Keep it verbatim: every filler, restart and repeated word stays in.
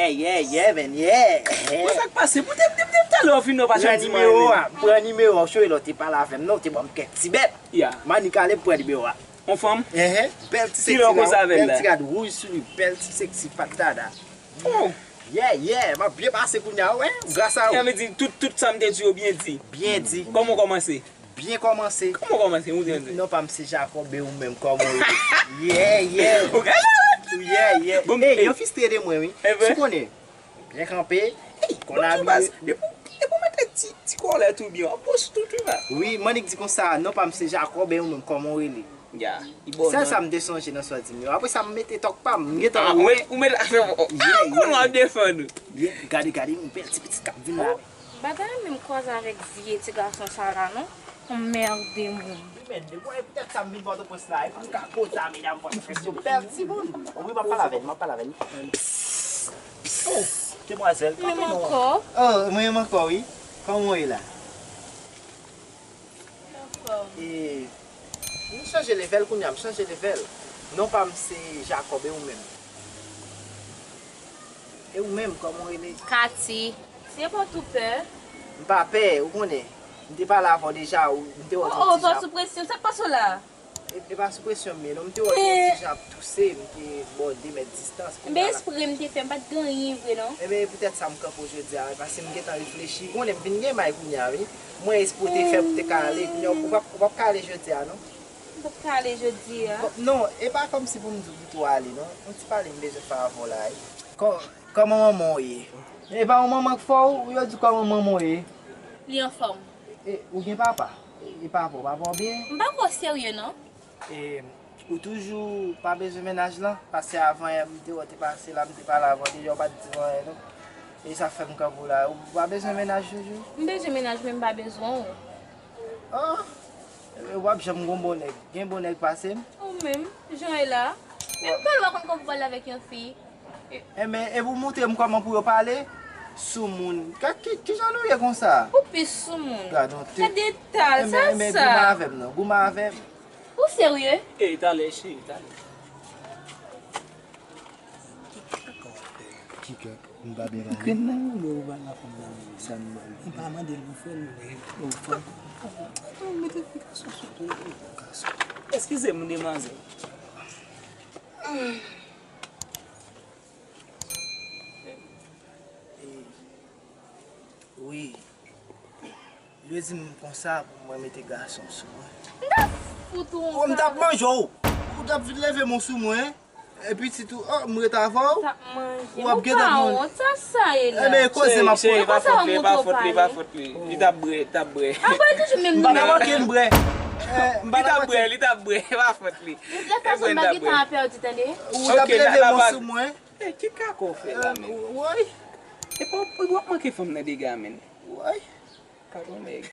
Yeah, yeah, yeah, man, yeah. Bon, sa k pase? Pou te, te, te, talè w fin nan, w pa janm di m anyen, menm. Pran nimewo a, pran nimewo a, w chwe lè w te pale avè m, non, w te ban m kèk ti bèt. Yeah. M annik ale, m pran nimewo a. On fanm? Ehe, bèl ti seksi la, bèl ti rad wouj sou li, bèl ti seksi, fat dada. Oh. Yeah, yeah, m ap byen pase kounye a, wè, gras a ou. Sa vle di, tout, tout sa m te di yo byen di. Byen di. Kòman w kòmanse? Byen kòmanse. Kòman w kòmanse? Non pa m se Jacob e ou menm, kòman w ye? Yeah, yeah. Ou gen la wont. Yeah, yeah. Bon, ey, yo fistre de mwen, wi. Si w konnen. Byen kanpe. Ey, bon, abiye. Depi, depi w mete ti, ti kòlèt ou byen, w ap bon sou tout, wi, la. Wi, m annik di konsa, non pa m se Jacob e ou menm, kòman w rele? Ya, li bò nan. Sèl sa m te sonje nan sa w di m yo. Apre sa, m mete tòk pa m, m gentan wè. Ou mete afè m. Ah, ou konn w ap defann ou. Gade, gade, yon bèl ti pitit k ap vin la. Bagay menm kwaze avèk vye ti gason sa la non. Anmède moun. Wi, men, de mwen, e poutèt sa m vin Pòtoprens la, e pou m ka koze a medam Pòtoprens yo bèl timoun. Wi, m ap pale avè l, m ap pale avè l. Oh, demwazèl, kanpe non. Menm ankò? Oh, mwen menm ankò, wi. Kòman w ye la? Anfòm. E, m chanje level kounye a, m chanje level. Non pa m se Jacob, e ou menm? E ou menm, kòman w rele? Katy. Se pa tou pè. M pa pè, ou konnen. M te pale avè w deja, ou, m te wè w ti jan. Oh, oh, pa sou presyon, sa k pase w la? E, e pa sou presyon m ye, non, m te wè w ti jan ap touse, m te ba w de mèt distans, kounye a la. Enben, espre m te fè, m pa t gen anyen vre, non. Enben, e poutèt sa m kanpe w jodi a, paske m gentan reflechi. Ou konnen m vin gen may kounye a, wi. Mwen, espre w te fè pou te ka ale, kounye a, ou p ap, ou p ap ka ale jodi a, non. M p ap ka ale jodi a. Bon, non, e pa kòmsi pou m di w pou tou ale, non. Yon ti pale m bezwen fè avè w la, wi. Kò-, kòman manman w ye? E pa yon manman k fè w, yo di kòman manman w ye? Li anfòm. E, ou gen papa? E, e papa w, papa w byen? M pa kwè w serye, non. E, ou toujou pa bezwen mennaj lan? Paske avan yè, m te wè w te pase la, m te pale avè w deja, w pa t di m anyen, non. E sa fè m kanpe w la. Ou pa bezwen mennaj toujou? M bezwen mennaj, men m pa bezwen w. Ah! E, w ap janm gon bon nèg. Gen bon nèg pase m? Ou menm, jan w ye la. Menm pale w pa konn kòman pou pale avèk yon fi. Enben, e pou montre m kòman pou yo pale? Soumoun. Ka-, ki, ki jan nou ye konsa? Ou pi soumoun. Gade yon te- Gade tal, sa, sa. Enben, enben, goumen avè m non. Goumen avè m. Ou serye? Ey, talè, cheri, talè. Ki kaka w ap fè? Ki kaka? M pa byen pale. Grenn nan woule ou ba la fanm nan. Sa m ba li? M pa mande l pou fè l, men ou fè l. Ou mete fi gason sou tou, gason. Eskize m, demwazèl. E, wi. Yo di m konsa pou mwen mete gason sou mwen. M t ap fout ou yon... Oh, m t ap manje w. Ou t ap vin leve men w sou mwen. Epi sitou, oh, m ret avè w. Ou ap gentan konn. Sa sa ye la? Enben, koze m ap koze. Cheri, pa fòt li, pa fòt li, pa fòt li. Li t ap bwè, li t ap bwè. Apre toujou menm nou. M pa nan manke m bwè. Li t ap bwè, li t ap bwè, pa fòt li. Ou t ap pèdi tan ap pèdi, tande. Ou t ap leve men w sou mwen. Eh, ki kaka w fè la menm? Woy. E pa w, w ap manke fanm nan dega menm. Woy. Kaka w nèg.